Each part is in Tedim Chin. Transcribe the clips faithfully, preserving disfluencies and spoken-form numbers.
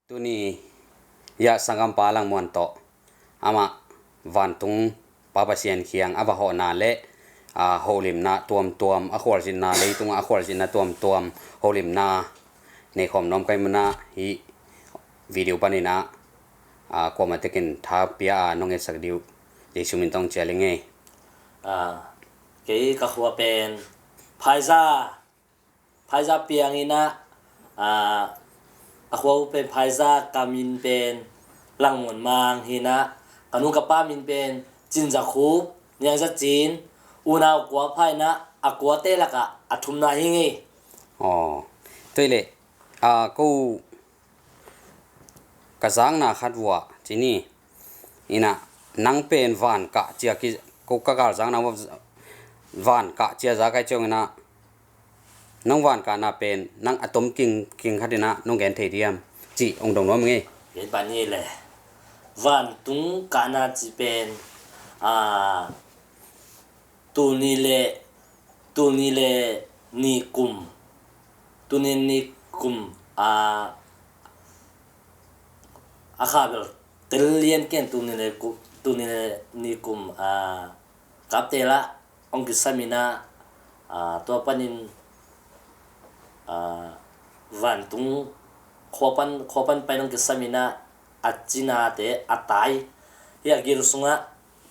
Tuni ah sanggampa Langmuan tawh amah vantung Pa Pasian kiang a va hawhna le, aa, holimna tuamtuam, a khualzinna, leitungah a khualzinna tuamtuam holimna neikhawm nuam ka hih munah hih video panin ah, aa, kuamah tekin tha pia a nong etsak ding uh Jesu min tawh cial ing ei. Aa, kei ka khua pen Phaiza Phaiza piang in ah, aa, a khua uh pen Phaiza, ka min pen Langmuan Mang hi in ah, ka nu ka pa min pen Cin Za Khup, Niang Za Cin, unau kua pha in ah, a kuate lakah a thumna hi ing ei. Aw, tua leh, aa, ko ka zakna khat uh ah ci ni. In ah, nang pen van kah cia ki, ko ka galzakna uh ah van kah cia za kai ciang in ah, nang van kahna pen nang a tom king, king khat in ah nong gen thei diam cih hong dong nuam ing ei. Gen pan ni le, vantung kahna cih pen, aa, tul nih le, tul nih le nih kum, tul nih nih kum, aa, a kha bel tel lian ken, tul nih le ku-, tul nih le nih kum, aa, Kapte lah hong kisam in ah, aa, tua panin, aa, vantung khua pan, khua pan pai hong kisam in ah, a cinate a tai hi a gil sungah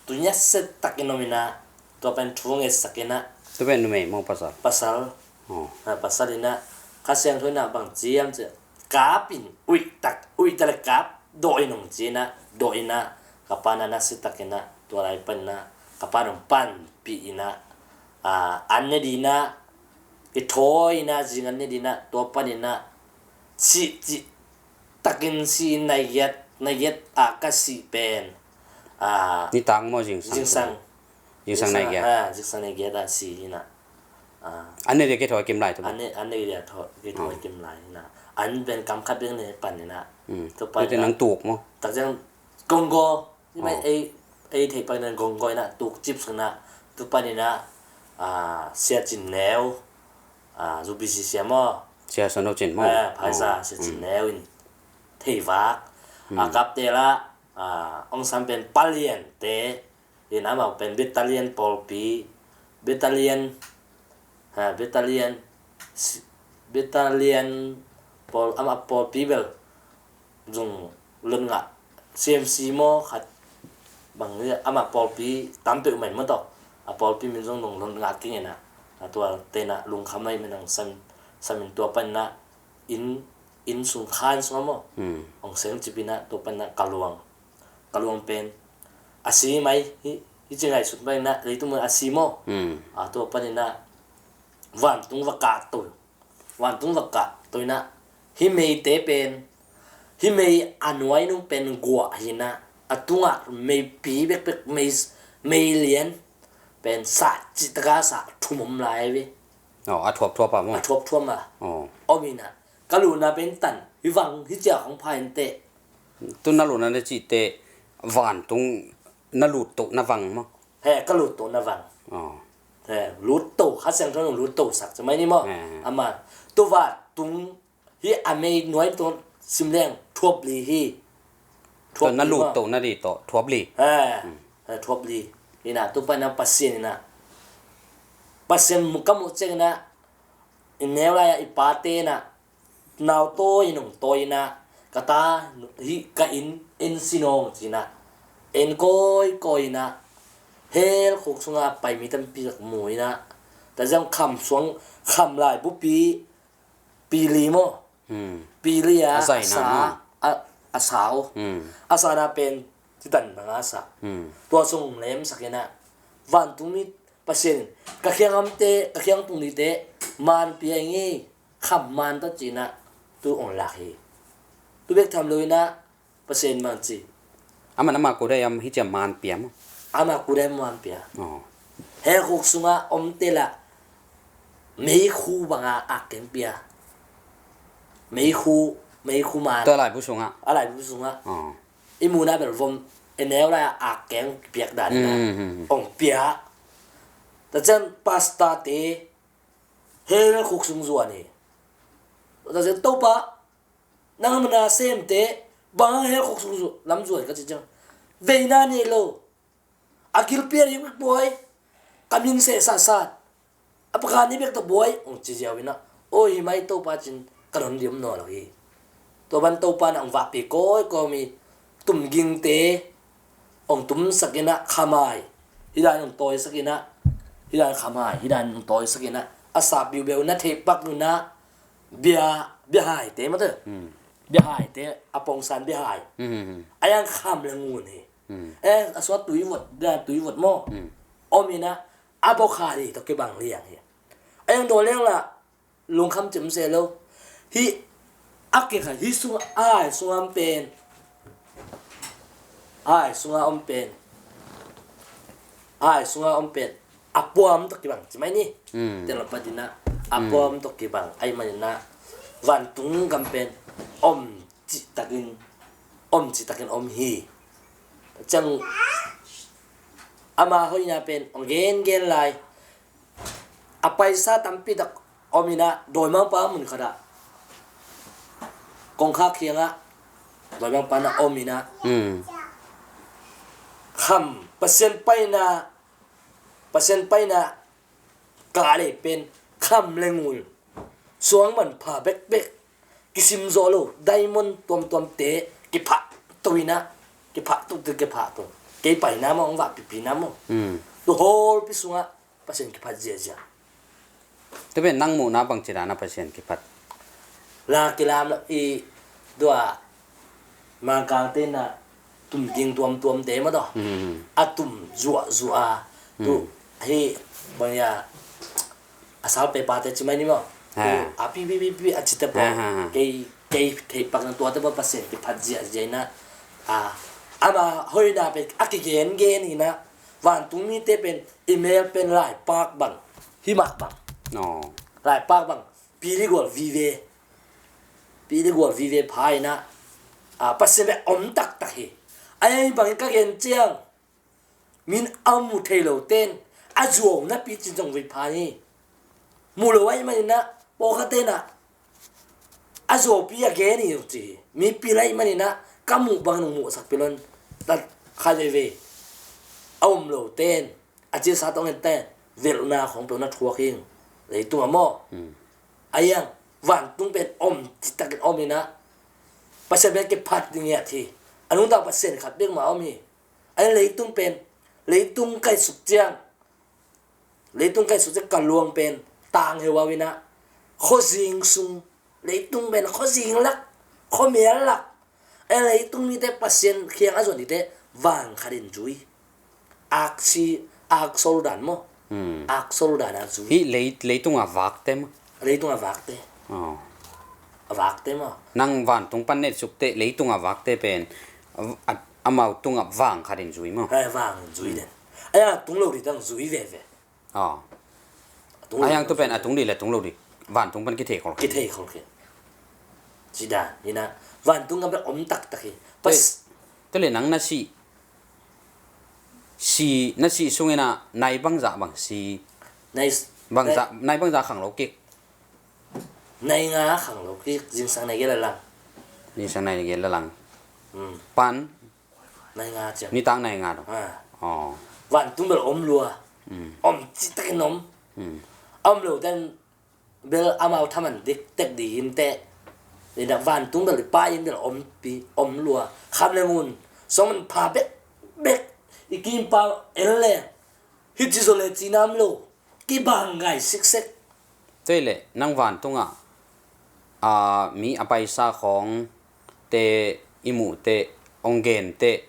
tui ngiat set takin om in ah, tua pen thu hong etsak in ah. Tua pen numei maw pasal? Pasal. Oh. Ha, pasal in ah, Kha Siangtho in ah bang ci hiam cih, kap in, uih tak, uih tak le kap, dawh in hong ci in ah, dawh in ah, ka pa in ah na si tak in ah, tua lai pan in ah, ka pa in hong panpih in ah, aa, an ne ding in ah, i thawi in ah, zing an ne ding in ah, tua pan in ah, cih, cih takin si in nai giat, nai giat ah ka si pen, aa, nitak maw zingsang? Zingsang. Zingsang nai giat. Aa, zingsang nai giat ah si in ah. Aa. An ne dia kei thawi kim lai tu. An ne, an ne dia thawi, kei thawi kim lai in ah. An pen kam khat bek ne pan in ah. Mm. Tu pan in ah. Nang tuk maw? Tak ciang gonggo. Ni mai ei, ei thei pan in ah gonggo in ah tuk cip sung in ah. Tu pan in ah, aa, Sia Cin Neu, aa, U B C Sia maw? Sia Suan Lo Cin maw? Aa, Phaiza, oh, Sia Cin Neu in thei vak. Mm. A kapte lah, aa, hong sam pen Pa Lian te, in amau pen battalion pawlpi, battalion, ha, battalion, si-, battalion pawl, amah pawlpi bel zong lot ngah, C M C maw khat bang hi, amah pawlpi tam peuh mah in maw tawh, a pawlpi min zong dong lot ngah kei in ah, a tua te in ah lungkham ahi man ang sam, sam in tua pan in ah inn, inn sung khan sung ah maw. Hmm. Hong seng cip in ah tua pan in ah ka luang, ka luang pen a si mai hi, hi ci ngaihsut mai in ah leitung mun a si maw. Hmm. A tua pan in ah vantung va kah to. Vantung va kah to in ah, hih meite pen, hih mei a nuai nung pen guah hi in ah, a tungah meipi bekbek, mei, mei lian pen sah cih taka sah thum om lai ve. Oh, a thuapthuap ah maw? A thuapthuap ah. Oh. Om in ah, ka lutna pen tan, hih vang, hih ciah hong pha in teh. Tu na lutna na cih teh, vantung na lut toh na vang maw? He, ka lut toh na vang. Oh. He, lut toh, Kha Siangtho in lut toh sak ci mai ni maw? He, he. Ama, tu vantung, hih a mei nuai tawh sim leng, thuap li hi. Thuap li maw? Tua na lut toh na dih tawh, thuap li. He, hmm, he, thuap li. In ah, tu pan in ah Pasian in ah. Pasian mu ka muh ciang in ah, i neu lai-ah i pate in ah, nau tawi in hong tawi in ah, ka ta, hih ka inn, en sin aw ci in ah, en kawikawi in ah, hell khuk sungah pai mi tampi tak mu in ah, ta ziang kham suang, kham lai bupi, pi li maw? Hmm. Pi li ah, a zaina sa, maw? A, a sa aw. Hmm. A sa na pen, ci tan bang a sa. Hmm. Tua sung lemsak in ah, vantung mi Pasian in, ka khiang amte, ka khiang tung nite, man pia ing ei, kham man ta ci in ah, tu ong lak hi. Tu bek tham lo in ah, Pasian in bang ci. Aman ama kudai am hi ciah man pia maw? Ama kudai man pia. Oh. Hell khuk sungah omte lah, meikhu banga a keng pia. Meikhu, meikhu man. Tua laibu sungah. A laibu sungah. Oh. I muhna bel vom, i neu lai-ah a keng piak dan in ah. Hmm, hmm, hmm. Ong pia. Ta cian pastor te, hell khuk sung zuan hi. Ta cian Topa, Nangmah na semte bang hang hell khuk sung lam zuai ka ci ciang, veina nei lo. A gilpi a rik buai, ka min seh sahsat. A pakhat nih bek tawh buai hong ci ziau inah, aw hi mai Topa cin ka don dim nawn lo hi. Tua ban Topa na hong vahpi kawikawi mi tumgingte hong tumsak inah khamai, hi dan hong tawisak inah, hi dan khamai, hi dan hong tawisak inah, a sap biubeu na theih pak inah, bia, biahaite mate. Hmm. Biahaite, a pongsan biahai. Hmm. A yang kham le ngun hi. Hmm. Eh, a suat tuivot, bia tuivot maw. Hmm. Om inah, a bawkha hi tawh kibang liang hi. A yang daw liang lah, lungkham cim se lo. Hi, a kikha, hi sung, a ai sunga om pen. A ai sunga om pen. A ai sunga om pen. A puam tawh kibang, ci mai ni. Mm. Tel patina. A puam tawh kibang. Ai manina. Vantung gam pen. Om ci takin. Om ci takin om hi. Ciang ama hoihna pen. Ong gen gen lai. A paisa tampi tak om inah, dawimangpa mun khatah, kongkhak khiangah dawimangpa na om inah, mm, kham, Pasian paina, Pasian paina kah lei pen kham le ngul, suang manpha bekbek, kisim zawh lo, diamond tuamtuamte kiphah to inah, kiphah to, kiphah to. Kei paina maw, hong vah pipi na maw. Mm. Tu hawlpi sungah Pasian kiphat ziahziah. Tua pen nang muhna bangci dana Pasian kiphat? La kilam lo i dua Mangkangte na tum ding tuamtuamte maw tawh. Hmm. A tum zuahzuah a. Tu hi bang ya a salpe pate ci mai ni maw. Ha. Tu a pi pi pi pi a cite pawh. Ha, ha, ha. Kei, kei theih pak na tuate pawh Pasian kiphat ziahziah inah. A, ama hoihna pen a kigengen inah. Vantung mite pen i mel pen laipak bang, himah bang. Aw. Laipak bang, piligual vive. Piligual vive pha inah, a, Pasian bek om taktak hi. Ai bangin ka gen ciang, min a mu thei lo ten, a zuau napi cin zong vei pha hi. Mu lo ai maninah, pawlkhat tenah, a zuaupi a gen hi ci hi. Mipi lai maninah, ka muh bangin hong muhsak pilon, tat khai veivei. A um lo ten, a cisa tawng en ten, velhna khong peuh na thuak hing. Leitung a maw. Hmm. A yang, vantung pen om, citakin om inah. Pasian pen kiphat ding hiat hi. A nungta Pasian khat bek mah om hi. A yang leitung pen, leitung kaisuk ciang. Leitung kaisuk ciang ka luang pen, tang heuhau inah. Khuazing sung, leitung pen, khuazing lak, khuamial lak. A leitung mite Pasian khiang a zuan dite vang khatin zui. Aksi, aksol dan maw. Hmm. Aksol dan a zui. Hi lei, leitung a vakte maw. Leitung a vakte. Oh. A vakte maw. Nang vantung pan netsukte leitung a vakte pen a, a, amau tungah vang khatin zui maw. Ai, vang zui den. Ai, a tung lo dite zui veve. Aw. A hiang tu pen a tung dih le tung lo dih vantung pan kithei khol khin. Kithei khol khin. Ci dan hi na, vantung gam pen om taktak hi. Tua le nang na sih, sih, na sih sung inah nai bangzah bang sih? Nai, bangzah, nai bangzah khang lo kik. Nai nga khang lo kik, zingsang nai gel a lang. Zingsang nai gel a lang. Hmm. Pan Nai nga ciang. Nitak nai nga dong. Ha. Oh. Vantung bel om lua. Hmm. Om citakin om. Hmm. Om lo ten bel amau thaman dik tek di in te. Ina vantung bel i pa in bel om pi, om lua. Kham le ngun. Song man pha bek, bek. I kim pa el le. Hi ci zo le ci nam lo. Kibang ngai siksek. Tua le nang vantungah, a, mi a paisa khawng te i muh te, ong gen te,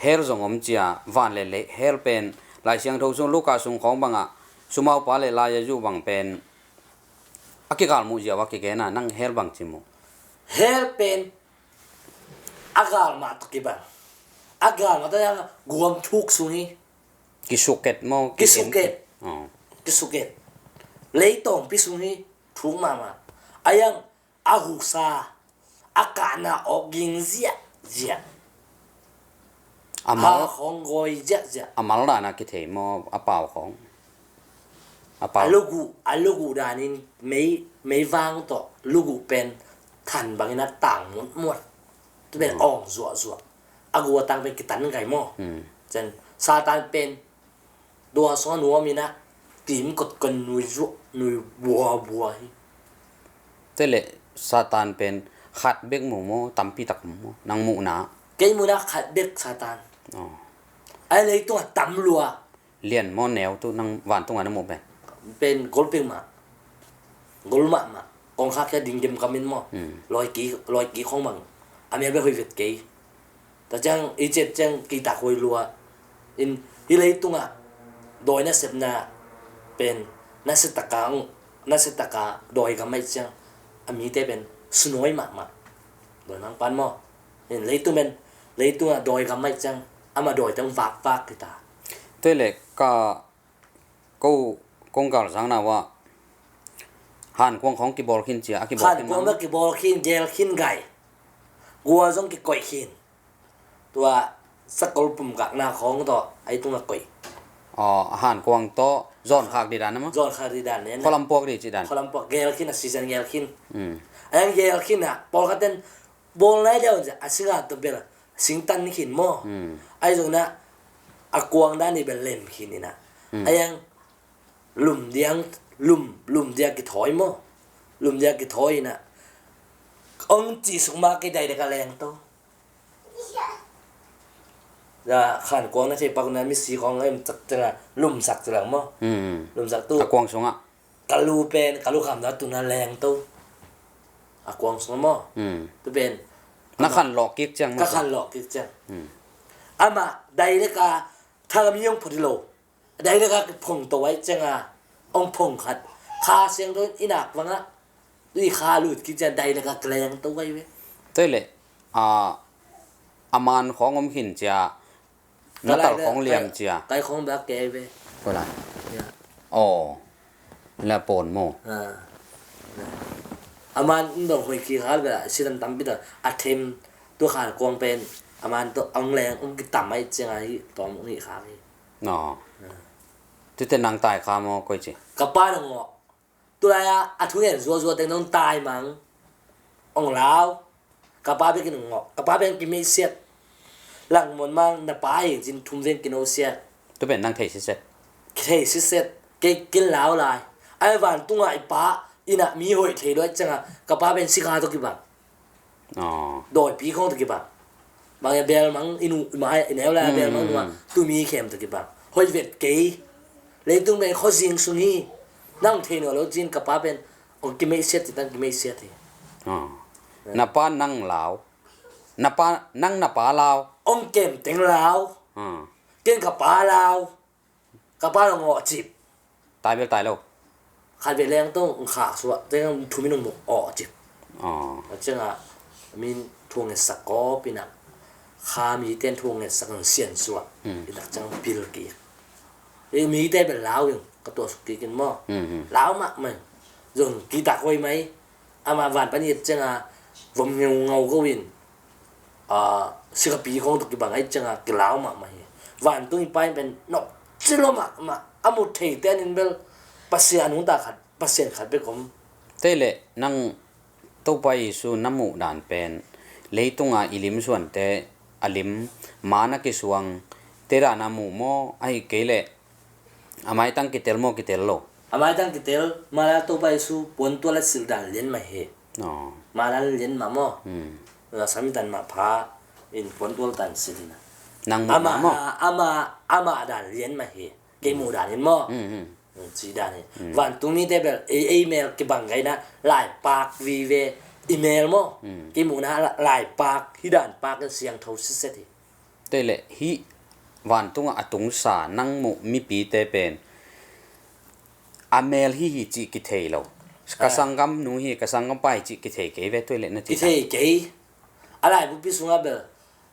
hell zong om cia, van le le, hell pen, Lai Siangtho sung, Luka sung khawng bangah, sumaupa le lai a zu bang pen, a kigal muh ziau a kigen a, nang hell bang ci muh? Hell pen, a gal mah tawh kibang. A gal mah tawh guam thuk sung hi. Kisuket maw? Kisuket. Oh. Kisuket. Leitawngpi sung hi thuk mahmah. A yang a husa, a kahna awk ging ziahziah. A mal, ha khawng gawi ziahziah. A mal dana kithei maw, a pau khawng? A pau. A luguh, a luguh danin mei, meivang tawh luguh pen than bangin a tang muatmuat. Tu pen awng zuahzuah. A gua tang pen kitan gai maw. Cen Satan pen tua sung a nuam in a tim kotkon nui zuah nui buabua hi. Te le Satan pen khat bek mu maw, tampi tak mu maw, nang muhna? Kei muhna khat bek Satan. Ai leitungah tam lua. Lian maw neu tu nang vantungah na muh pen? Pen gol pek mah. Gol mahmah. Kongkhak kia ding gemgam in maw. Lawiki, lawiki khong bang a mel bek hoih vet kei. Tua ciang i ciat ciang kitak huai lua. In hi leitungah dawi nasepna pen nasetaka, nasetaka dawi gam aih ciang a mite pen sunuai mahmah. Dawi mangpan maw. In leitung pen leitungah dawi gam aih ciang ama dawi teng vakvak kita. Tuai le ka ko kong galzangna uh ah hankuang khong kibawl khin cia a kibawl khin. Hankuang na kibawl khin, gel khin gai. Gua zong kikoih khin. Tua sakol pum gakna khong tawh ai tungah koih. Aw, hankuang tawh zawn khak di dan na maw? Zawn khak di dan ne. Khualam puak di ci dan. Khualam puak gel khin a season gel khin. Ayang gel khin a pawlkhat ten bawl nai deuh a singa tawh bel singtan khin maw? Ai zong na a kuang dan i bel lem khin ina. Ayang lum diang, lum, lum dia kithawi maw? Lum dia kithawi ina. Ong ci suk ma kei dai dek a leng to. Ya khan kuang na thei pak na misi khong em cak cak a lumsak cak lang maw? Lumsak tu. A kuang sungah. Ka lu pen ka lu kham na tu na leng to. A kuang sungah maw? Tu pen na khan lawh kik ciang maw? Ka khan lawh kik ciang. Amah dai dek a thagam yong phot hi lo. Dai leka kiphong to ai cianga ong phong khat kha siang to inak vanga tui kha lut kik ciang dai leka kileng to ai ve. Toi le a a man khong om khin cia na tal khong liam cia kai khong bak ke ai ve. Ko lai. Oh. La pon mo. A man ndong hoi ki hal ve a sidan tampi ta a them tu khal kong pen a man to ong leng ong kitam ai cianga hi tom ong hi kha hi. Aw. Tute nang tai kha maw koi ci? Ka pa na ngawh. Tulai-a a thungen zuazua teng nong tai mang. Ong lau. Ka pa bekin ong ngawh. Ka pa bekin kimeisiat. Langmon mang na pa hi cin thum veng kinosiat. Tupen nang thei siset. Thei siset. Kei kin lau lai. Ai vantunga i pa ina mi hoih thei luai cianga ka pa ben sikha to kibang. Dawipi khong ta kibang. Bang ia bel mang inu ima ia ineu la bel mang nua tumi khem ta kibang. Hoi vet kei. Leitung ben kho zing sung hi. Nang thei no lo cin ka pa pen ong kimeisiat ti tang kimeisiat hi. Na pa nang lau. Na pa nang na pa lau. Ong kem teng lau. Ken ka pa lau. Ka pa lo ngawh cip. Tai bel tai lo. Khat ve leng tong khak suah teng thumi nong muk awh cip. A cianga min thu ngetsak kawp ina kha mi ten thu ngetsak nong sian suah. Inak ciang pil kik. Mi te bel lau in ka tuah suk kik in maw. Lau mahmah in zong kitak huai mai. Ama van pan it cianga vom ngeu ngau ko in sikapi khong to kibang ai cianga kilau mahmah hi. Vantung i pa in pen nok cilo mahmah a mut thei te anin bel Pasian hungta khat Pasian khat bek om. Tei le nang Topa Jesu na muh dan pen leitunga i lim suante a lim ma na kisuang te dana muh maw ahi kei le A maitang kitel maw kitel lo? A maitang kitel, malal Topa Jesu puantual a silh dan lian mah hi. Malal lian mah maw? Samitan mah pha in puantual tan silh in a. Nang muh mah maw? Ama, ama dan lian mah hi. Kei muh dan in maw? Ci dan hi. Vantung mite bel ei, ei mel kibang gai na laipak vive i mel maw? Kei muhna laipak hi dan pak in siangtho siset hi. Tei le hih vantungah a tungsa nang muh mipite pen a mel hi hi cih kithei lo. Ka sanggam nu hi, ka sanggam pa hi cih kithei kei ve tui le na ci. Kithei kei. A laibupi sungah bel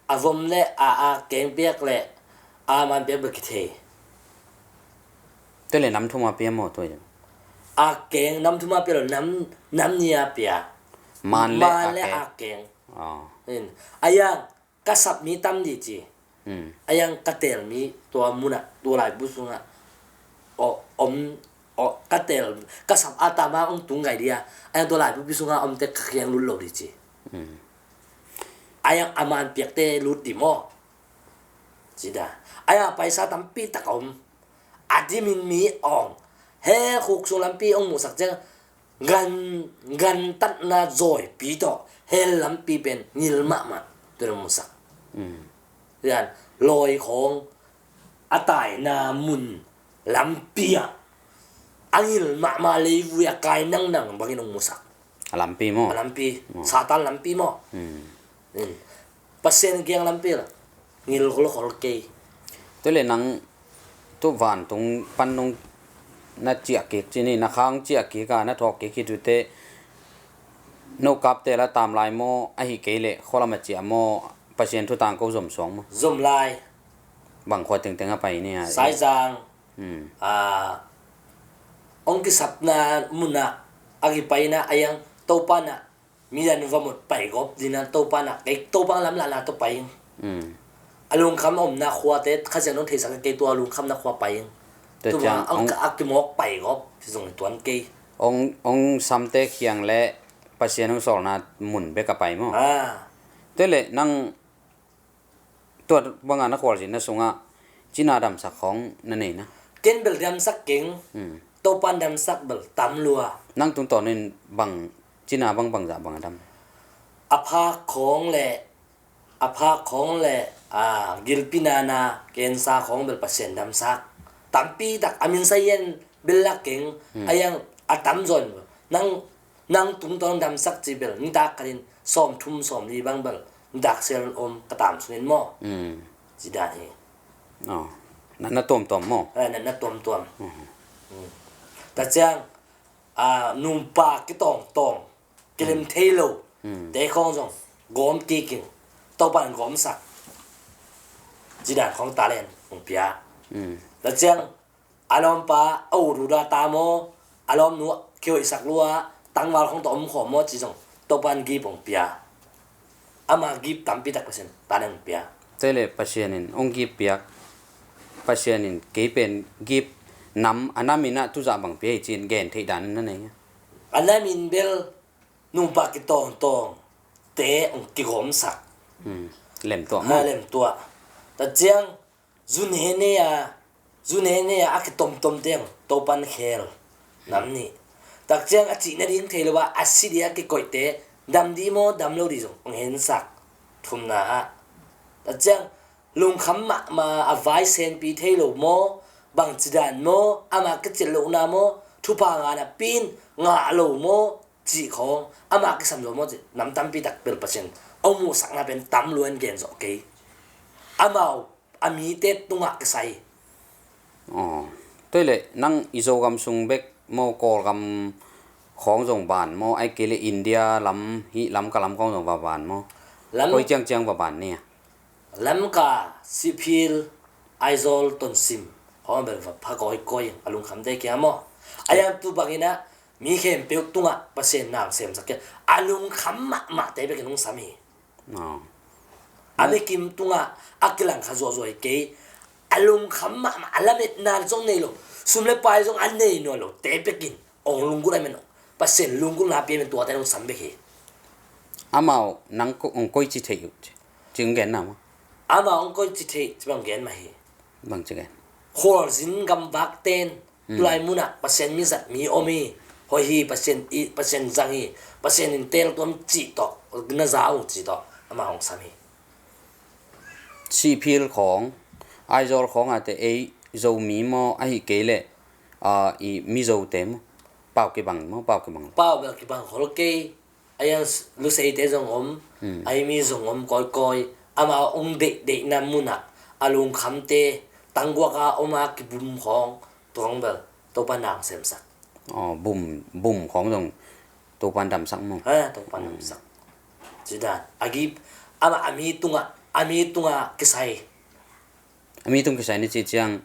a vom le a, a keng piak le a man piak bel kithei. Tui le nam thum a pia maw tui? A keng nam thum a pia lo, nam, nam ni a pia. Man le a keng. A yang ka sap mi tam dih ci. A yang ka teel mi tua munah tua laibu sungah om Aw, ka tel, ka sap a tama hong tung ngai dia. A yang tua laibupi sunga omte ka khiang lut lo di ci. A yang a man piakte lut di maw? Ci da. A yang paisa tampi tak om. A dimin mi ong. He khuk sung lampi ong musak ciang gan, gan tatna zawipi tawh hel lampi pen ngil mahmah. Tua musak. Yan, lawi khawng a taina mun lampi ah a ngil mahmah leivui a kai nangnang bangin ong musak. A lampi maw? A lampi. Satan lampi maw? Pasian kiang lampi la ngil khol khol kei. Tua le nang tu vantung pan nung na ciah kik ci ni, na khang ciah kik a na thawk kik hi tute. No kapte la tam lai maw, ahi kei le khualam a ciah maw, Pasian thu tang ko zom suang maw? Zom lai. Bang khua tengteng a pai ni a? Saizang. Hmm. A, ong kisapna muna a kipaina a yang Topa na midan va mut pai gop dina Topa na kei Topa lamlahna to pai. Hmm. A lungkham omna khuate khazian ong theisak kei tua lungkhamna khua pai. Tua ciang tuma ong ong ka a kimawk pai gop ci zong tuan kei. Ong, ong samte khiang le Pasian ong sawlna mun bek a pai maw? Ah. Tua le nang tua banga na khualzinna sungah cina damsak khawng na nei na? Ken bel damsak keng. Hmm. Topan damsak bel tam lua. Nang tungtawnin bang cina bang bangzah bang a dam? A phak khawng le, a phak khawng le, a, gilpi nana kensa khawng bel Pasian damsak. Tampi tak a min sa yen bel lak keng. Hmm. A yang a tam zon. Nang Nang tungtawn damsak ci bel nitak khatin sawm thum sawm li bang bel nitak sel om ka tam sunin maw? Mm. Ci dan hi. Oh. Na, na tuamtuam maw? Eh, na, na tuamtuam. Mhm. Mm. Ta ciang, a, numpa kitawngtawng kilem thei lo. Mm. Te khawng zong gawm kiking Topan gawmsak. Ci dan khawng talent hong pia. Mm. Ta ciang a lawmpa a ut ut a ta maw, a lawmnu kihoihsak lua tangval khawng tawh om khawm maw ci zong Topan gift hong pia. Ama gift tampi tak Pasian tanin hong pia. Tua le Pasian in hong gift piak, Pasian in kei pen gift nam a nam in ah tuzah bang pia hi ci-in gen theih dan in na nei a? A nam in bel numpa kitawngtawng te hong kigawmsak. Hmm. Lemtuah maw? Ha, lemtuah. Ta ciang Zu nene a, zu nene a, a kitomtom teng Topan khel. Nam nih. Tak ciang a cih nading thei lo a, a si dia a kikoihte dam di maw, dam lo di zong hong hensak. Thumna ah. Tak ciang lungkham mahmah a vai senpi thei lo maw, bangci dan maw, ama kicil lohna maw, thupha ngana pin ngah lo maw, cih khawng, ama kisam lo maw cih, nam tampi tak bel Pasian a muhsakna pen tam luan gen zawh kei. Amau a mite tungah kisai. Aw. Tua le nang i Zogam sung bek maw, Kawlgam khawng zong ban maw, ai kei le India lam, hih Lamka lam khawng zong va ban maw? Lam- Koi ciangciang va ban ni a? Lamka, Siphil, Aizawl, Tonsim khawng bel va pha kawikawi a lungkhamte kia maw? A yang tu bangin ah mi khempeuh tungah Pasian nang semsak kia a lungkham mahmahte bekin hong sam hi. Aw. A mikim tungah a kilangkha zuahzuah hi kei. A lungkham mahmah, a lametna zong nei lo, sum le pai zong a nei nawn lo te bekin hong lunggulh a, men Pasian lunggulhna pia men tuate hong sam bek hi. Amau nang ko, hong koici theih uh ci, ci hong gen na maw? Amau hong koici theih ci bang gen mah hi. Bang ci gen? Khualzin gamvak ten Hmm. Tulai munah Pasian mizat mi om hi. Hoih hi, Pasian i, Pasian zang hi. Pasian in teltuam cih tawh na za uh cih tawh ama hong sam hi. Siphil khawng, Aizawl khawng a te ei Zomi maw, ahi kei le, a, i Mizote maw? Pau kibang maw, pau kibang lo? Pau bel kibang khol kei. A yang s-, Luseite zong om, hmm, a i mi zong om kawikawi. Ama hong deihdeihna munah a lungkhamte tangguak a om a kibum khawng tuang bel Topa nang semsak. Aw, bum, bum khawng zong Topa damsak maw? Ha, Topa damsak. Ci dan a gip, ama a mi tungah, a mi tungah kisai. A mi tung kisai ni ci ciang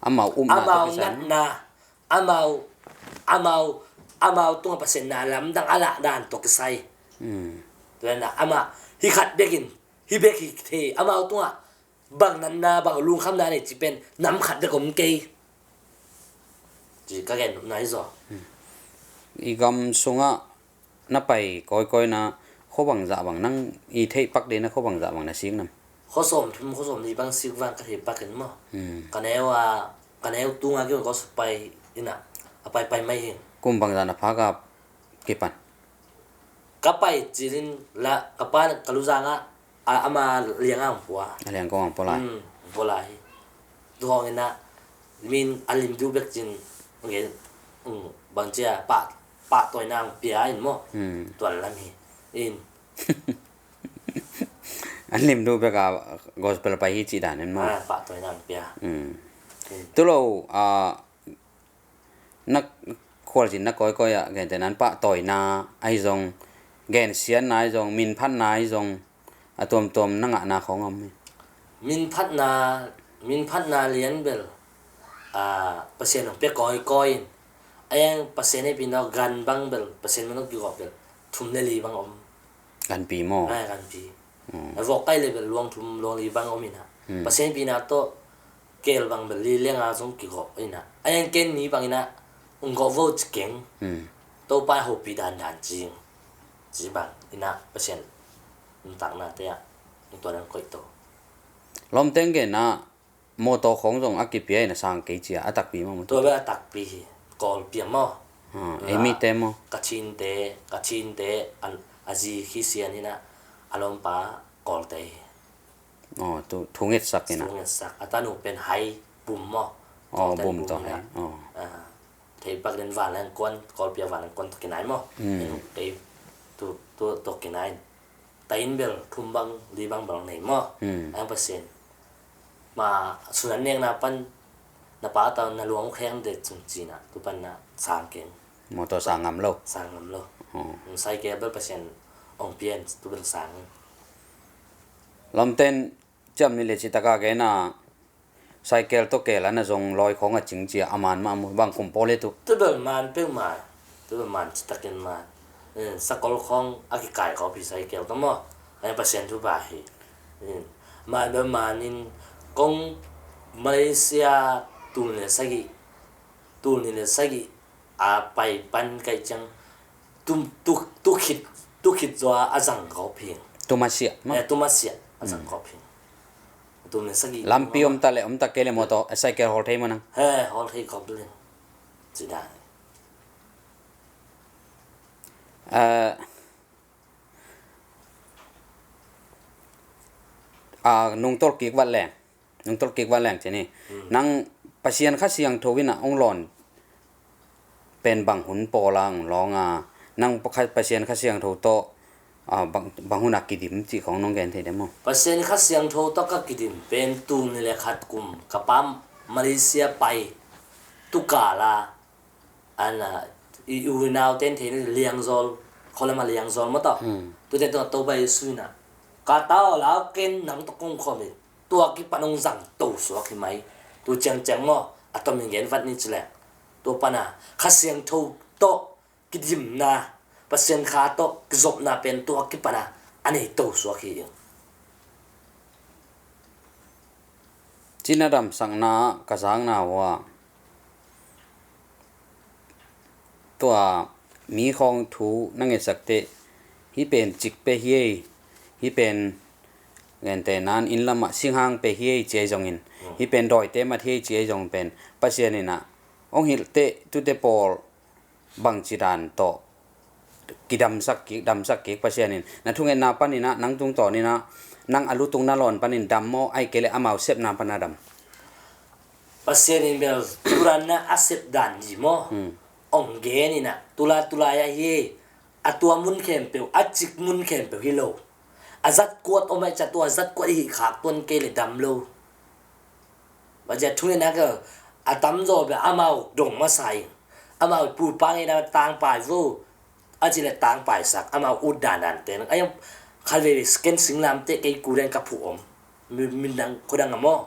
amau upna tawh kisai. Amau natna, amau, amau, amau tungah Pasian na lamdang a lah dan tawh kisai. Hmm. Tua na ama hi khat bekin, hi bek hi thei, amau tungah bang natna, bang lungkhamna nei ci pen nam khat bek om kei. Ci ka gen nop nai zaw. I gam sungah na pai kawikawi na, khuabang zah bang nang i theih pak dina khuabang zah bang na sik nam? Khua sawm thum, khua sawm li bang sik vang ka theih pak in maw. Hmm. Ka neu a, ka neu tunga kiun ka pai ina, a pai pai mai hi. Kum bang zah na phak a kipan? Ka pai cilin la, ka pa ka luzang ah, a, ama liang ang pua. A liang kong ang pua lai. Hmm, pua lai. Duhawng ina, min a lim du bek cin, nge, hmm, bang cia, pa, pa toy nang pia in maw. Hmm. Tuan lam hi. In. A lim du bek a gospel pai hi ci dan in maw. Ah, pa toy nang pia. Hmm. Hmm. Tulo, ah, na khualzin na kawikawi ah, gente nan pahtawina ahi zong, gensiatna ahi zong, minphatna ahi zong, a tuamtuam na ngahna khawng om hi. Minphatna, minphatna lian bel, a, Pasian hong pia kawikawi in. A yang Pasian hei pina gan bang bel, Pasian man hong kigawp bel, thum le li bang om. Ganpi maw? Ai, ganpi. Hmm. A vok kai le bel luang thum, luang li bang om ina. Hmm. Pasian pina tawh kel bang bel li lenga zong kigawh ina. A yang ken ni bang ina, ung gawh vo ci keng. Hmm. Topa hopi dandan cing. Ci bang ina Pasian nuntakna te ah, ung tuan ang koih to. Lawmteng gen ah, mawtaw khawng zong a kipia in a sang kei cia, a takpi maw mawtaw? Tua bel a takpi hi. Kawlpi a maw. Ah, ei mite maw? Ka Chinte, ka Chinte, an, a zi Khisian hi na, a lawmpa Kawlte hi. Aw, tu, thu ngetsak hi na. Thu ngetsak. A tanu pen Hai Bum maw? Aw, Kawlten Bum Bum tawh hi na. Aw. Ah, thei pak den Vanleng Kuan, Kawlpi a Vanleng Kuan tawh kinai maw? Hmm. Ei, tu, tu, tawh kinai. Tain bel thum bang, li bang bel nei maw. Hmm. Ang Pasian. Ma, sunan nekna pan, na pa tau, na luang kheng de cung cina, tu pan na sang keng. Mawtaw sang ngam lo. Sang ngam lo. Oh. Cycle bel Pasian ong pian, tu bel sang. Lawmten, ciam ni le citaka kena, cycle tawh kela na zong lawi khawng a cing cia a man mah mu, bang kum pawl e tu. Tu bel man peuhmah, tu bel man citakin man. Eh, sakol khawng a kikai kawpi cycle tawh maw. Ai Pasian thupha hi. Eh, man bel man in kong Malaysia tul ni le sagih, tul ni le sagih a pai pan kai ciang tu, tu, tu khit, tu khit zaw a zang kawpi. Tu masiah, maw? Eh, tu masiah a zang kawpi. Tum le sagih. Lampi om ta le, om ta kei le mawtaw, a cycle hawl thei maw nang? He, hawl thei kop le. Ci dan. Eh, a, nungtolh kik vat leng. Nungtolh kik vat leng ci ni. Hmm. Nang Pasian Kha Siangtho in a ong lawn pen bang hun pawl a ong lawng a, nang Kha-, Pasian Kha Siangtho tawh, a, bang, bang hun a kidim cih khawng nong gen thei dem maw? Pasian Kha Siangtho tawh ka kidim pen tul ni le khat kum ka pa Malaysia pai tu kal a, an a, i, i u i nau ten thei ni Liangzawl, kholama Liangzawl maw tawh. Hmm. Tu ten tawh Topa Jesu in a, ka tau lau ken nang tawh kong khawm in. Tua kipan ong zang to suak hi mai. Tu ciangciang maw, a tomin gen vat ni ci leng. Tua pana Kha Siangtho tawh kidimna, Pasian Kha tawh kizopna pen tua kipana a nei to suak hi ing. Cina damsakna ka zakna uh ah, tua mi khawng thu na ngetsak teh, hih pen cik pe hi ei, hih pen gente nan inn lamah singhang pe hi ei ci ei zongin, hih pen dawite mat hi ei ci ei zong pen, Pasian in a ong hilh teh tute pawl bangci dan tawh kidamsak kik, damsak kik Pasian in. Na thungetna panin a, nang tungtawn in a, nang a lutung na lawn panin dam maw, ahih kei leh amau sepna pan a dam? Pasian in bel turan na a sep dan hi maw? Hmm. Ong gen in a, tula tulai a hi, a tua mun khempeuh, a cik mun khempeuh hi lo. A zat kuat om a, a tua zat kuat i hih khak tuan kei leh dam lo. Bang ci a thungetna ka, a tamzaw bel amau dong masa in. Amau pu pa ngeina tangpai vo. A ci le tangpaisak, amau ut dandan te. A yang khat veve ken singlamteh kei ku den ka phuh om. Mi, minang khuadang a maw.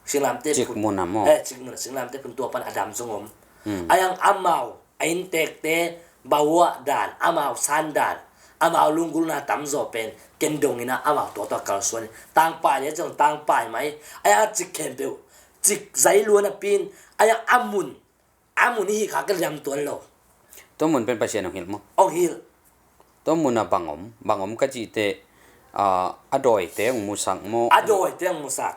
Singlamteh phuh. Cik mun a maw. Eh, cik mun a singlamteh phuh tua pan a dam zong om. Hmm. A yang amau a inntekte, bawah dan, amau san dan, amau lunggulhna tamzaw pen, ken dong in a amau tua tua kalsuan. Tangpai le zong tangpai mai, a yang a cik khempeuh, cik zai luan a pin, a yang a mun, a mun i hih khak kei leh dam tuan lo. Tua mun pen Pasian hong hilh maw? Hong hilh. Tua mun ah bang om, bang om ka cih teh, ah, a dawite hong musak maw? A dawite hong musak.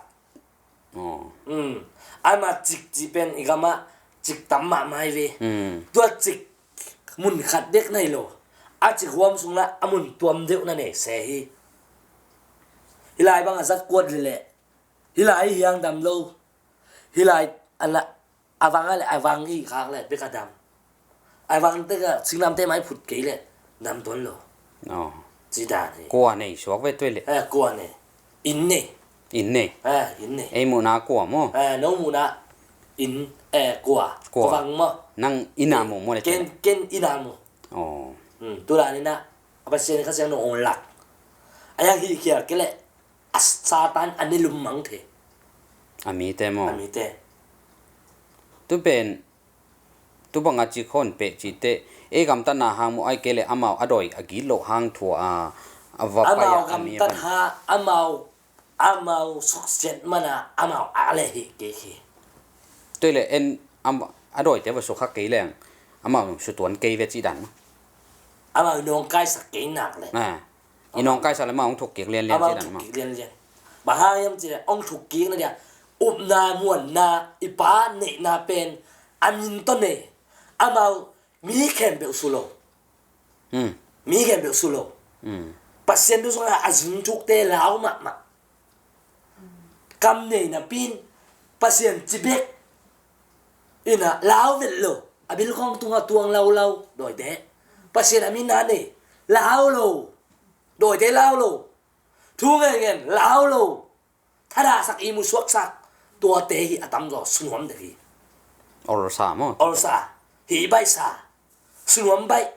Oh. Um. Ama cik cih pen i gamah cik tam mahmah hi ve. Um. Tua cik mun khat bek na hi lo. A cik huam sung lah a mun tuam deuh na nei se hi. Hih lai bang a zat kuat leh leh. Hih lai hiang dam lo. Hih lai a la, a vang a leh a vang i khak leh bek a dam. A vang tek a singlamteh mai phut kei leh dam tuan lo. Oh. Ci dan hi. Kua nei suak ve tuai leh. Eh, kua nei. Inn nei. Inn nei. Eh, inn nei. Ei muhna kua maw? Eh, no muhna inn, eh, kua. Kua. Kua vang maw. Nang inn a mu maw leh ken, ken inn a mu. Oh. Hmm, tu dan in ah, a Pasian Kha Siangtho hong lak. A yang hih khial kei leh a Satan a ne lum mang thei. A mite maw? A mite. Tu pen, tu bang a cik hon peh cih teh, ei gamtatna hang maw, ahih kei leh amau a dawi a gilo hang thu a, a va pai a, amau a mi a gamtat van ha, amau, amau suksiat man a, amau a leh hih kei khi. Tuai leh en, am, a dawite va sukha kei leng, amau sutuan kei ve cih dan maw? Amau nawngkaisak kei nak leh. Ah. I nawngkaisak leh amah hong thukkik lianlian. Amah cih hong dan mah thukkik lianlian. Bang hang hiam cih leh hong thukkik na dia, upna muanna, i Pa neihna pen a min tawh nei. Amau mi khempeuh su lo. Hmm. Mi khempeuh su lo. Hmm. Pasian thu sungah a zun thukte lau mahmah. Kam nei napi in Pasian ci bek in ah lau vet lo. A bilkhawng tungah tuang laulau dawite. Pasian a min a nei. Lau lo. Dawite lau lo. Thu ngengen lau lo. Thadahsak, ihmu suaksak. Tuate hi a tamzaw sunuam dek hi. Olsa maw? Olsa. Hih baihsa. Sunuam baih.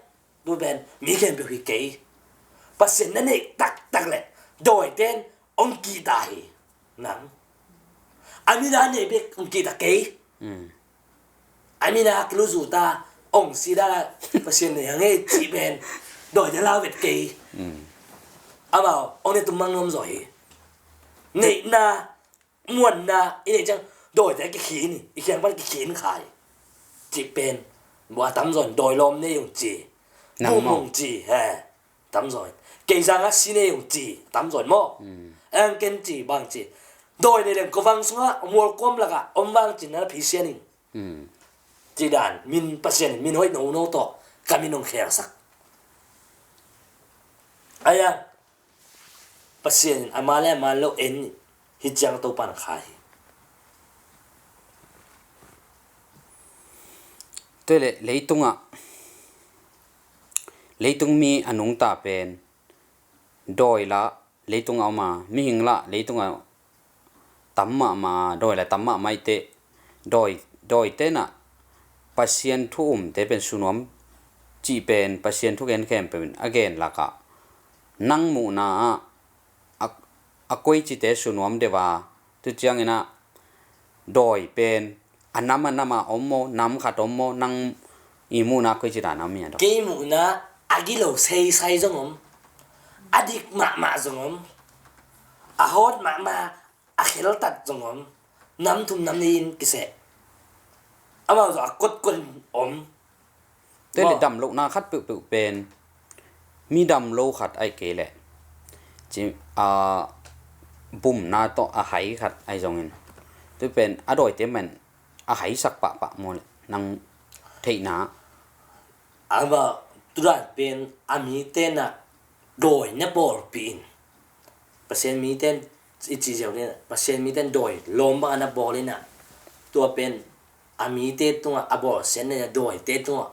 Tu pen mi khempeuh hi kei. Pasian na neih taktak leh dawite in hong kihta hi. Nang. A min a nei bek hong kihta kei. Hmm. A min a kiluzu ta, hong si dan a Pasian nei hang ei cih pen dawite lau vet kei. Hmm. Amau hong ne tum mang nuam zaw hi. Neihna, muanna i neih ciang dawite kikhin hi, i khiang pan kikhin kha hi. Cih pen bua a tamzaw in dawi lawm nei hong ci. Nang maw? Bum hong ci, he. Tamzaw in. Kei zang a si nei hong ci. Tamzaw in maw? Hmm. Ang ken ci, bang ci. Dawi nei leng ko vang sungah mualkuam lakah om vang ci na phisian in. Hmm. Cih dan, min Pasian in min hoih nono tawh ka min hong khelsak. Aia, Pasian in ama le ama lo en hi ciang Topan kha hi. Tuai leh leitungah, leitung mi a nungta pen dawi lah leitung a om a, mihing lah leitung a tam mahmah, dawi lah tam mahmah i teh, dawi, dawite in ah Pasian thu umte pen sunuam cih pen Pasian thugen khempeuh in a gen lakah nang muhna ah a, a koicite sunuam deuh a, tu ciangin ah dawi pen a nam a nam a om maw, nam khat om maw, nang i muhna koici dan a om hia daw? Kei muhna a gilo seisai zong om, a dik mahmah zong om, a hawt mahmah, a kheltat zong om, nam thum nam nih in kiseh. Amau zong a kotkot in om. Tuai leh damlohna khat peuhpeuh pen mi damlo khat ahih kei leh ci, a, bumna tawh a hai khat ahi zongin, tu pen a dawite man a haisak pahpah maw leh nang theihna? Amah tudan pen a mite in ah dawi na bawlpih in, Pasian mite in i cih ziau ding, Pasian mite in dawi lawm bang a na bawl in ah, tua pen a mite tungah a bawlsiatna in ah dawite tungah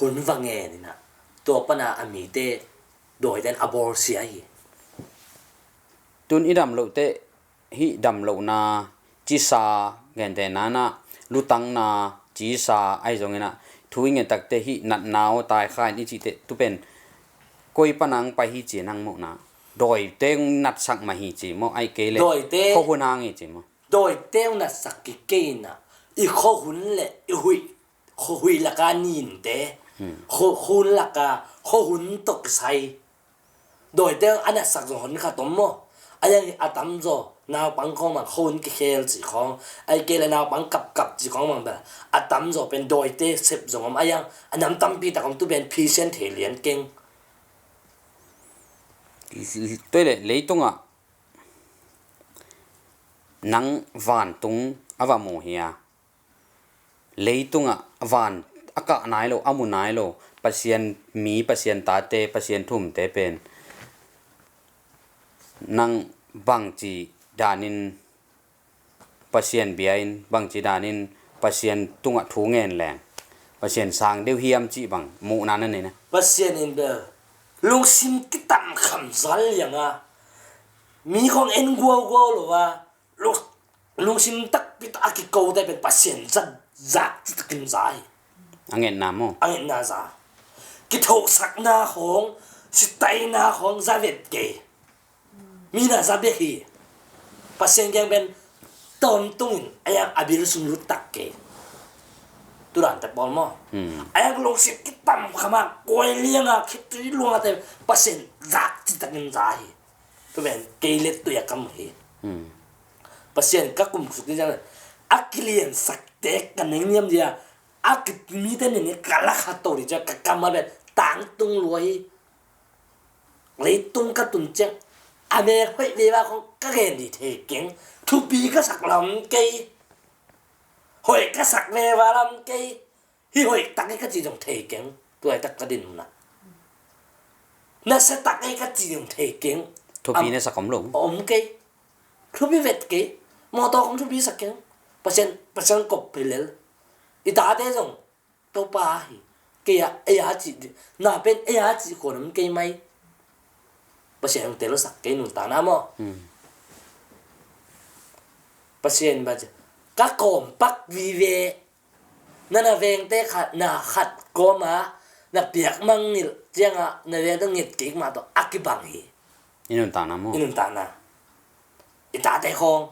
hun va ngen in ah, tua pan a a mite dawite in a bawlsia hi. Tun i damloh teh hih damlohna cisa, gentehna in ah lutangna cisa ahi zongin ah, thu i ngen tak teh hih natna aw taikha in i cih teh tu pen koi pan a hong pai hi ci nang muhna? Dawite hong natsak mah hi ci maw, ahih kei leh dawite khuahun hang hi ci maw? Dawite hong natsak kik kei in ah, i khuahun leh i huih, khuahuih laka ninte, hmm, khu-, khuahun laka khuahun tawh kisai. Dawite a natsak zong hon khat om maw? A yang hi a tamzaw Naupang khawng bang khawng kikhel cih khawng, ahih kei leh naupang kapkap cih khawng bang bel a tamzaw pen dawite sep zong om a, a nam tampi tak om, tu pen phisian thei lian keng. Tua leh leitungah nang vantung a va mu hi a, leitungah van a kah nai lo, a mu nai lo Pasian mi, Pasian tate, Pasian thumte pen nang bangci danin Pasian bia in, bangci danin Pasian tungah thu ngen leng Pasian sang deuh hiam cih bang muhna na nei na? Pasian in bel lungsim kitamkham zal liang a, mi khawng en guauguau lo a, lung, lungsim takpi tak a kikote pen Pasian zat zak citakin za hi. A ngetna maw? A ngetna za. Kithohsakna khawng, sitaina khawng za vet kei. Mi na za bek hi. Pasian kiang pen tawntungin a yang a bil sung lut tak kei. Turan te pawl maw? Hmm. A yang lungsim kitamkham a, kuai liang a, khitui luang a te Pasian zak citakin za hi. Tu pen kei let tui a kam hi. Hmm. Pasian ka kum suk ni jang a kiliansakte ka neng niam dia, a ki mite nen ka la kha to di cia ka kam a pen tangtung lua hi. Leitung ka tun ciang a mel hoih ve va khong ka gen di thei keng. Thupi ka sak lam kei. Hoih ka sak ve va lam kei. Hi hoih tak hi ka ci zong thei keng. Tuai tak ka din na. Na sa tak hi ka ci zong thei keng. Thupi na sak om lo. Om kei. Thupi vet kei. Mawtaw kong thupi sak keng. Pasian, Pasian kop pi lel. I tate zong Topa hi. Kei a, ei a ci, na pen ei a ci khuan om kei mai. Pasian hong tel sak kei nuntakna maw? Hmm. Pasian ba ci, ka kawm pak vive. Na na vengte khat, na khat kawm a, na piak mangngilh ciang a, na vengte ngit kik mah tawh a kibang hi. I nuntakna maw? I nuntakna. I tate khawng.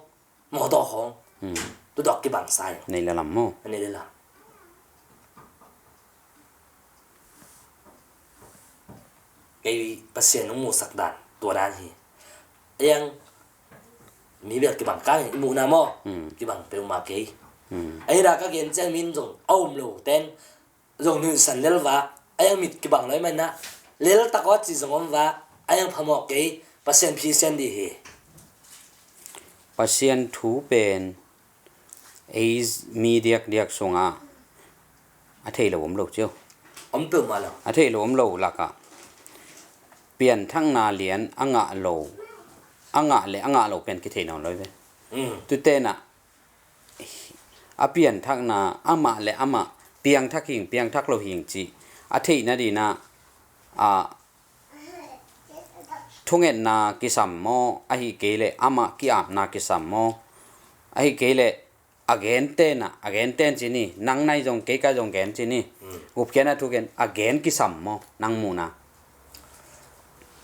Mawtaw khawng. Hmm. Tudak kibang sa hi. Nei le lam maw? Nei le lam. Kei Pasian hong musak dan, tua dan hi. A yang mi bel kibang kang hi, i muhna maw? Hmm. Kibang peuhmah kei. Hmm. Ahi ra ka gen ciang min zong a um lo ten zong nuihsan lel va, a yang mit kibang lo i mai na, lel tak aw ci zong om va, a yang phamawh kei, Pasian phisian dih hi. Pasian thu pen ei mi diakdiak sungah a thei lo om lo cio. Om peuhmah lo. A thei lo om lo lakah pianthakna lian a ngah lo, a ngah le a ngah lo pen kithei nawn lo i ve. Mm. Tutenah a pianthakna amah le amah piangthak hing, piangthak lo hing cih a theihna dinah, a, thungetna kisam maw, ahi kei leh amah ki-apna kisam maw, ahi kei leh a gen tenah, a gen ten ci ni, nang nai zong kei ka zong gen ci ni. Mm. Gupkhiatna thu gen, a gen kisam maw, nang muhna?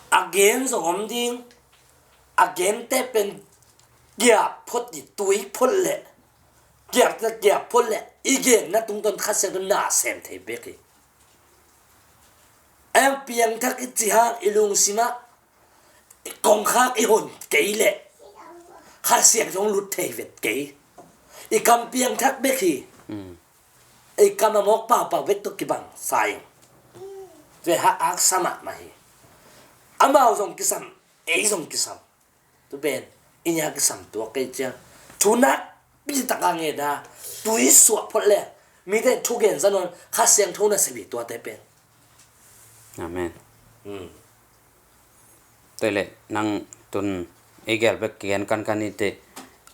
A gen zong om ding, a gente pen giap phot i tui phot leh, giap, giap phot leh i genna tungtawn Kha Siangtho na sem thei bek hi. A yang piangthak i ci hang i lungsimah i kongkhak i hon kei leh Kha Siangtho hong lut thei vet kei. I kam piangthak bek hi. Mm. I kam a mawk paupau bek tawh kibang sa ing. Ve hak, haksa mahmah hi. Amau zong kisam, ei zong kisam. Tu pen i nia kisam tuak kei ciang thu nakpi taka ngetna, tui suah phot le mite thugen za nawn, Kha Siangtho na sep hi tuate pen. Amen. Hmm. Tua leh nang tun ei gel bek kigen kankan i te,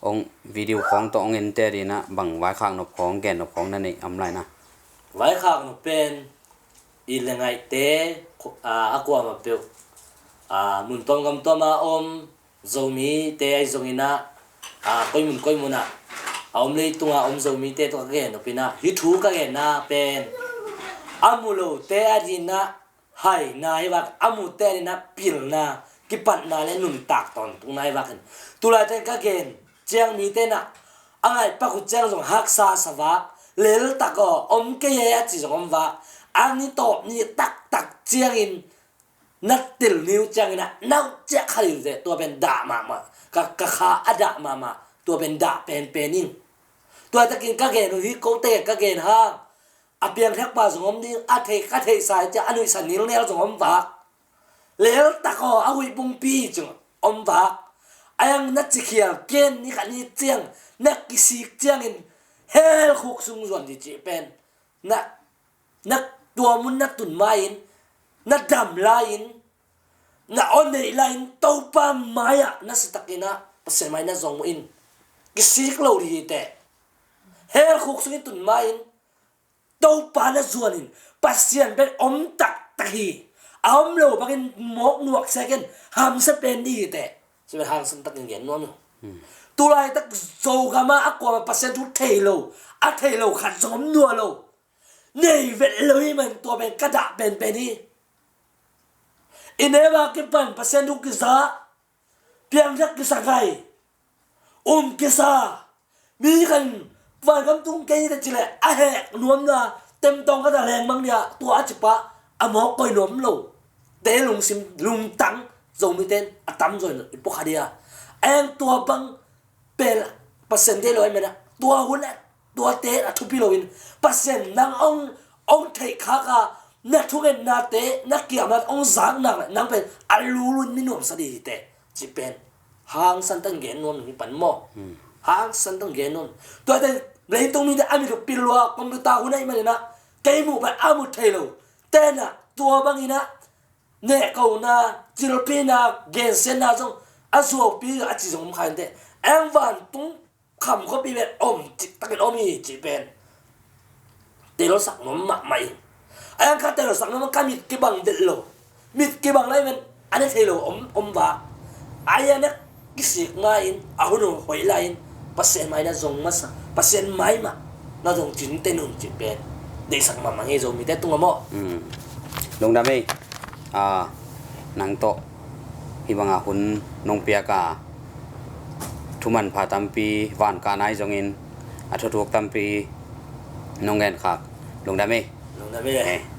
ong video khawng tawh ong ente dina bang vaikhak nop khawng, gen nop khawng na neih om lai na? Vaikhak nop pen i le ngaihte, a, a kuamah peuh, a, mun tuam gam tuama om Zomite ahi zonginah, a, koimun koimunah a om, leitunga om Zomite tawh ka gen nopinah hih thu ka genna pen a mu lote a dinah haina hi vak, a mute a dinah pilna, kipatna le nuntak tawntungna hi vakin, tulaiten ka gen ciang mite nah a ngaihpak uh ciang zong haksa sa vak, leltak aw om kei e a ci zong om vak, a ni tawp ni taktak ciangin na tel niu ciangin ah nau ciah kha ding teh, tua pen dah mahmah, ka, ka kha a dah mahmah, tua pen dah penpen ing. Tua takin ka gen uh hi, kote ka gen hang, a piangthakpa zong om ding, a thei, ka theihsa hi ciah a nuihsa nilnel zong om vak. Leltak aw, a huih pumpi cing om vak. A yang na cikhial ken ni khat ni ciang, na kisik ciangin hell khuk sung zuan ding cih pen, na, na tua mun na tun ma-in, na dam lai-in, na aw neih lai-in Topa mai-ah na si takin ah Pasian mai na zong uh in, kisik lo ding hi teh. Hell khuk sungin tun ma-in Topa na zuanin, Pasian pen om taktak hi. A om lo bangin mawk nuak sekin hamsa pen ding hi teh. Ci pen hangsan takin gen nuam hi. Tulaitak Zogam ah a kuama Pasian thu thei lo, a thei lo khat zong om nua lo. Nei vet lo hi man, tua pen ka dah penpen hi. I neu a kipan Pasian thu kiza, piangthak kisa ngai, um kisa, mi khat in vangam tung kei hi teh ci leh a hek nuamna, temtawng ka ta leng bang dia, tua a cipa a mawk koi nuam lo te lungsim lungtang Zomite in a tamzaw in i pua kha dia. A yang tua bang pel Pasian te lo ai mena, tua hun a, tuate a thupi loin Pasian nang ong, ong theih khak a, na thungetnate, na kiamnate ong zak nak le nang pen a lulun mi nuamsa ding hi teh. Ci pen hangsan tang gen nuam ni pan maw. Hangsan tang gen nuam. Tuate leitung mite a mit uh pil lua, computer hun a i manina, kei muh pen a mu thei lo. Tena tua bangina nehkona, cilpina, gensiatna zong a zuaupi a ci zong om kha in teh. Eng vantung kham khuapi pen om cik takin om hi cih pen telsak nuam mahmah in. A yang ka telsak nuam, ka mit kibang delh lo. Mit kibang lai pen a ne thei lo om, om vak. A yang na kisik ngai-in, a hun uh hoih lai-in Pasian mai na zong masa, Pasian mai mah na zong cin ten un cih pen deihsak mahmah ngei Zomite tungah maw. Lungdam ei. Nang tawh hih banga hun nong piak a, thuman pha tampi, van kah nai zongin a thuthuk tampi nong genkhak. Lungdam ei. Lungdam ei.